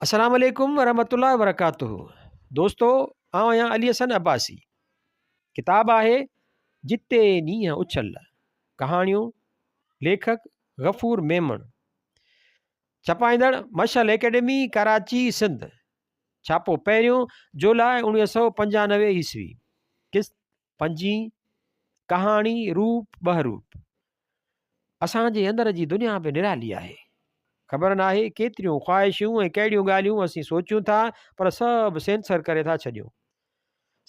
السلام عليڪم ورحمة الله وبرڪاته دوستو آئون آهيان علي حسن عباسي ڪتاب آهي جتي نينهن اڇل ڪهاڻيون ليکڪ غفور ميمڻ ڇپائيندڙ مشعل اڪيڊمي ڪراچي سنڌ ڇاپو پهريون جولاء 1995 عيسوي قسط پنجين ڪهاڻي روپ ٻهروپ اسان جي اندر جي دنيا به نرالي آهي. خبر ناهي ڪيتريون خواهشون ۽ ڪهڙيون ڳالهيون اسين سوچيون ٿا پر سڀ سينسر ڪري ٿا ڇڏيون.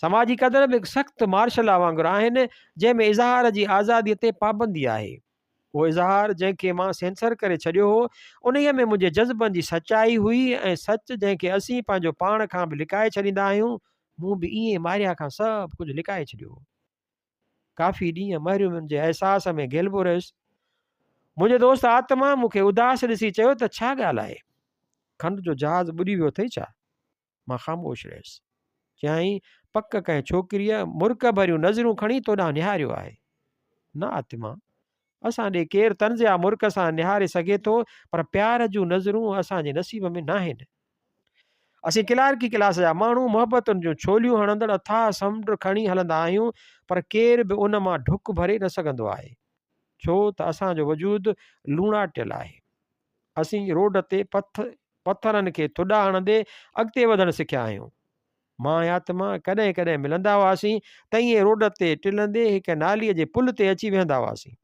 سماجي قدر به هڪ سخت مارشل لا وانگر آهن جنهن ۾ اظهار جي آزادي تي پابندي آهي. اهو اظهار جنهن کي مان سينسر ڪري ڇڏيو هو انهيء ۾ منهنجي جذبن جي سچائي هئي ۽ سچ جنهن کي اسين پنهنجو پاڻ کان به لڪائي ڇڏيندا آهيون مون به ائين ماريا کان سڀ ڪجهه لڪائي ڇڏيو هو. ڪافي ڏينهن محرومين جي احساس ۾ گهيلبو رهيس. منهنجي دوست آتما مون کي اداس ڏسي چيو ته ڇا ڳالهه آهي؟ کنڊ جو جهاز ٻڏي ويو اٿئي ڇا؟ مان خاموش رهيس. چيائين، پڪ ڪنهن ڇوڪريء مرڪ ڀريون نظرون کڻي تو ڏانهن نهاريو آهي. نه آتما، اسان ڏي ڪير طنزيا مرڪ سان نهاري سگهي ٿو، پر پيار جون نظرون اسان جي نصيب ۾ ناهن. اسين ڪلارڪي ڪلاس جا ماڻهو محبتن جون ڇوليون هڻندڙ اٿاهه سمنڊ کڻي هلندا آهيون پر ڪير به ان مان ڍڪ ڀري نه سگهندو آهي ڇو ته اسان جو وجود لوڻاٽيل آهي. اسين روڊ تي پٿرن کي ٿڏا هڻندي اڳتي وڌڻ سکيا آهيون. مان ۽ آتما ڪڏهن ڪڏهن ملندا هئاسين ته ائين روڊ تي ٽلندي هڪ ناليء جي پل تي اچي ويهندا هئاسين.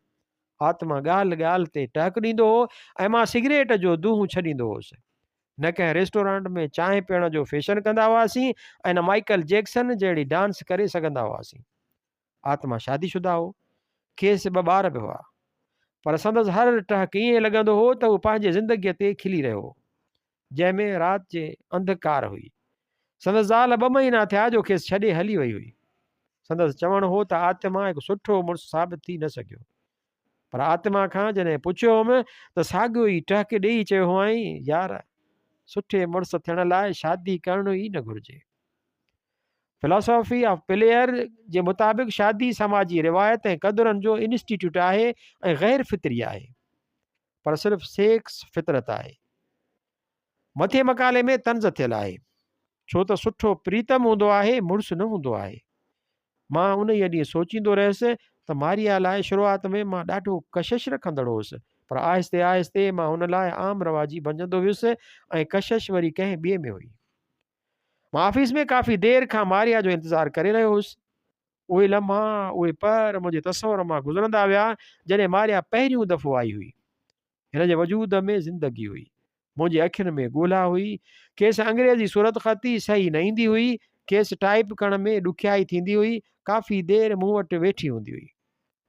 آتما ڳالهه ڳالهه تي ٽهڪ ڏيندو هو ۽ مان سگريٽ جو دونهون ڇڏيندو هوس. نه ڪنهن ريسٽورانٽ ۾ چانهه پيئڻ جو فيشن ڪندا هئاسين ۽ نه مائيڪل جيڪسن جهڙي ڊانس ڪري سگهندا هئاسين. آتما شادي شده هو. کيس ٻه ٻار به هئا. پر سندس هر ٽهڪ ائين لڳندو هو ته هو پنهنجي زندگيء تي کلي رهيو هو. جنهن ۾ رات جي انڌڪار هئي. سندس زال ٻه مهينا ٿيا جو کيس ڇڏي هلي وئي هئي. سندس چوڻ هو ته آتما هڪ سٺو مڙس ثابت ٿي نه سگهيو. پر آتما کان جڏهن پڇيو هوم ته ساڳيو ئي ٽهڪ ڏيئي چيو هئائين، يار! سٺي مڙس ٿيڻ لاء شادي ڪرڻ ئي نه گهرجي. فلاسافي آف پليئر جي مطابق شادي سماجي روايت ۽ قدرن جو انسٽيٽيوٽ آهي ۽ غير فطري آهي. پر صرف سيڪس فطرت آهي. مٿين مقالي ۾ طنز ٿيل آهي. ڇو ته سٺو پريتم هوندو آهي، مڙس نه هوندو آهي. مان انهيء ڏينهن سوچيندو رهيس ته ماريا لاء شروعات ۾ مان ڏاڍو ڪشش رکندڙ هوس، پر آهستي آهستي مان هن لاء عام رواجي بنجندو ويس ۽ ڪشش وري ڪنهن ٻئي ۾ هئي. مان آفيس ۾ ڪافي دير کان ماريا جو انتظار ڪري رهيو هوس. اهي لمحا، اهي پهر منهنجي تصور مان گذرندا ويا، جڏهن ماريا پهريون دفعو آئي هئي. هن جي وجود ۾ زندگي هئي. منهنجي اکين ۾ ڳولا هئي. کيس انگريزي صورتخطي صحيح نه ايندي هئي. کيس ٽائيپ ڪرڻ ۾ ڏکيائي ٿيندي هئي. ڪافي دير مون وٽ ويٺي هوندي هئي.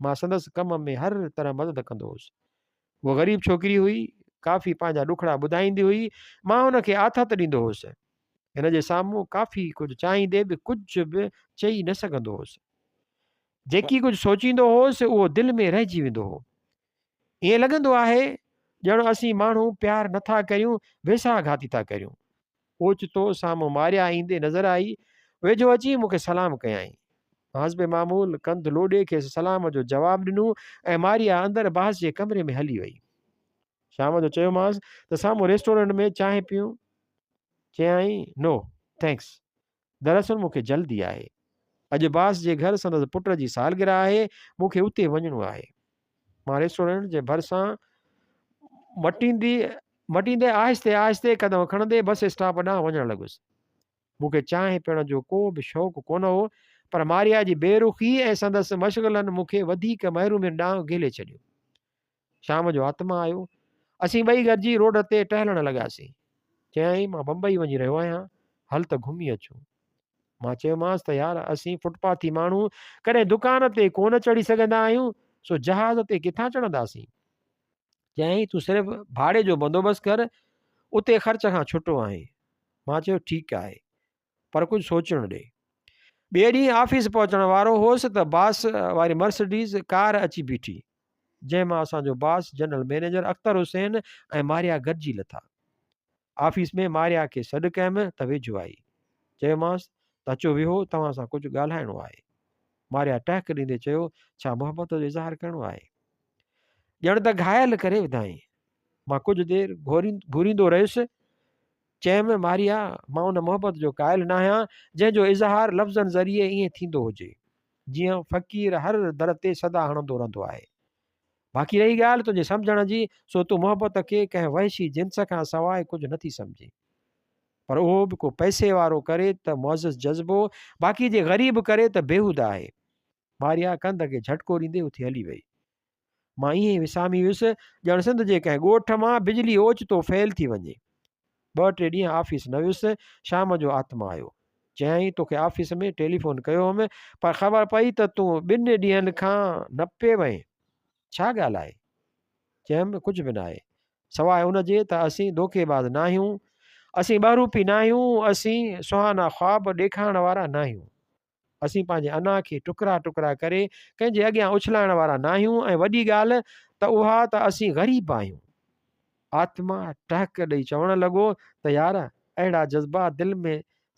مان سندس ڪم ۾ هر طرح مدد ڪندو هوس. هوء غريب ڇوڪري هئي. ڪافي پنهنجا ڏکڙا ٻڌائيندي هئي. مان هن کي آٿت ڏيندو هوس. هن جي سامهون ڪافي ڪجهه چاهيندي به ڪجهه به چئي نه سگهندو هوس. جيڪي ڪجهه سوچيندو هوس اهو دل ۾ رهجي ويندو هو. ائين لڳندو آهي ڄڻ اسين ماڻهو پيار نه ٿا ڪريون، ويساهه گهاتي ٿا ڪريون. اوچتو سامهون ماريا ايندي نظر آئي. ويجهو اچي مون کي سلام ڪيائين. مان حسب معمول ڪنڌ لوڏي کيس سلام جو جواب ڏنو ۽ ماريا اندر باس جي ڪمري ۾ هلي وئي. شام جو چيومانس ته سامهون ريسٽورنٽ ۾ چانهه پيئون. چيائين، نو، thanks. دراصل مون کي جلدي آهي. اڄ باس جي گهر سندس پٽ جي سالگرهه آهي، مون کي اتي وڃڻو آهي. مان ريسٽورنٽ جي ڀرسان مٽيندي مٽيندي آهستي آهستي قدم کڻندي بس اسٽاپ ڏانهن وڃڻ لڳس. مون کي چانهه پيئڻ جو ڪو به شوق ڪونه هو، پر ماريا جي بي رخي ۽ سندس مشغلن مون کي وڌيڪ محرومين ڏانهن گهلي ڇڏيو. شام جو آتما آيو. اسين ٻئي گڏجي روڊ تي ٽهلڻ لڳاسين. چيائين، مان بمبئي وڃي رهيو آهيان، هل ته گهمي اچون. مان چيومانس ته يار اسين فٽپاٿي ماڻهو ڪڏهن دڪان تي ڪونه چڙهي سگهندا آهيون، سو جهاز تي ڪٿان چڙهنداسين؟ چيائين، تون صرف ڀاڙي جو بندوبست ڪر، اتي خرچ کان ڇٽو آهين. مان چيو، ٺيڪ آهي. پر ڪجهه سوچڻ ڏي. ٻئي ڏينهن آفيس پهچڻ وارو هوس ته باس واري مرسڊيز ڪار اچي بيٺي، جنهن مان اسان جو boss general manager Akhtar Hussain ۽ Maria گڏجي لٿا. آفيس ۾ ماريا کي سڏ ڪيم ته ويجهو آئي. چيومانس ته اچو ويهو توهان سان ڪجهه ڳالهائڻو آهي. ماريا ٽهڪ ڏيندي چيو، ڇا محبت جو اظهار ڪرڻو آهي؟ ڄڻ ته گهايل ڪري وڌائين. مان ڪجهه دير گهوريندو رهيس. چيم، ماريا، مان ان محبت جو قائل ناهيان، جنهن جو اظهار لفظن ذريعي ائين ٿيندو هجي، جيئن فقير هر در تي صدا هڻندو رهندو آهي. باقي رهي ڳالهه تنهنجي سمجهڻ جي، سو تون محبت کي ڪنهن وحشي جنس کان سواء ڪجهه نٿي سمجهين. پر اهو به ڪو پئسي وارو ڪري ته معزز جذبو، باقي جي غريب ڪري ته بيهوده آهي. ماريا ڪنڌ کي جهٽڪو ڏيندي اٿي هلي وئي. مان ائين ئي وسامي ويس ڄڻ سنڌ جي ڪنهن ڳوٺ مان بجلي اوچتو فيل ٿي وڃي. ٻه ٽي ڏينهن آفيس نه ويس، شام جو آتما آيو. چيائين توکي آفيس ۾ ٽيليفون ڪيو هئم پر خبر پئي ته تون ٻن ڏينهن کان نه پئي وئين. ڇا ڳالهه آهي؟ چيم ڪجهه به ناهي. سواء ان جي ته اسين دوکيباز ناهيون، اسين ٻهروپي ناهيون، اسين سهانا خواب ڏيکارڻ وارا ناهيون. اسين پنهنجي انا کي ٽڪرا ٽڪرا ڪري ڪنهن جي اڳيان اڇلائڻ وارا ناهيون ۽ وڏي ڳالهه ته اها ته اسين غريب آهيون. آتما ٽهڪ ڏئي چوڻ لڳو ته يار اهڙا جذبا دل ۾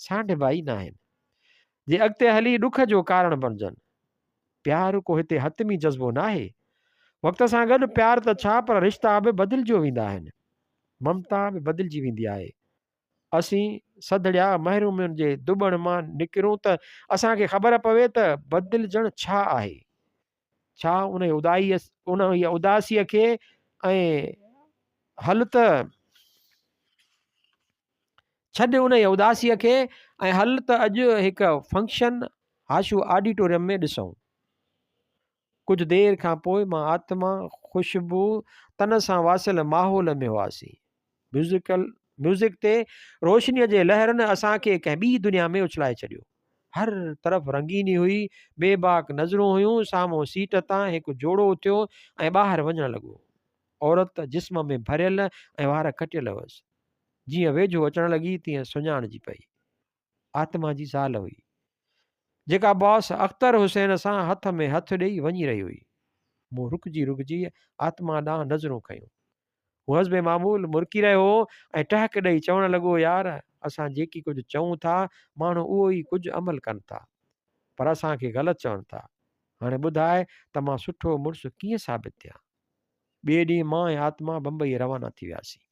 سانڍبا ئي ناهن، جي اڳتي هلي ڏک جو ڪارڻ بڻجن. پيار ڪو هتي حتمي جذبو ناهي. وقت سان گڏ پيار ته ڇا پر رشتا به بدلجيو ويندا آهن. ممتا به بدلجي ويندي آهي. اسين سڌڙيا محرومين جي ڌٻڻ مان نڪرون ته اسان کي خبر پوي ته بدلجڻ ڇا آهي؟ ڇا انهيء ادائيء انهيء اداسيء کي ۽ هل ته ڇڏ انهيء اداسيء کي ۽ هل ته اڄ هڪ فنڪشن هاشو آڊيٽوريم ۾ ڏسون. ڪجهه دير کان پوء مان آتما، خوشبو، تن سان واصل ماحول ۾ هئاسين. ميوزيڪل ميوزڪ تي روشنيء جي لهرن اسان کي ڪنهن ٻي دنيا ۾ اڇلائي ڇڏيو. هر طرف رنگيني هئي، بي باڪ نظرون هيون، سامهون سيٽ تان هڪ جوڙو اٿيو ۽ ٻاهر وڃڻ لڳو. عورت جسم ۾ ڀريل ۽ وار ڪٽيل هئس. جيئن ويجهو اچڻ لڳي تيئن سڃاڻجي پئي. آتما جي زال هئي، جيڪا باس اختر حسين سان هٿ ۾ هٿ ڏيئي وڃي رهي هئي. مون رڪجي رڪجي آتما ڏانهن نظرون کنيون. هو حسب معمول مرڪي رهيو هو ۽ ٽهڪ ڏئي چوڻ لڳو، يار، اسان جيڪي ڪجهه چئون ٿا، ماڻهو اهو ئي ڪجهه عمل ڪن ٿا. پر اسان کي غلط چون ٿا. هاڻي ٻڌاء ته مان سٺو مڙس ڪيئن ثابت ٿيان؟ ٻئي ڏينهن مان ۽ آتما بمبئيء روانا ٿي وياسين.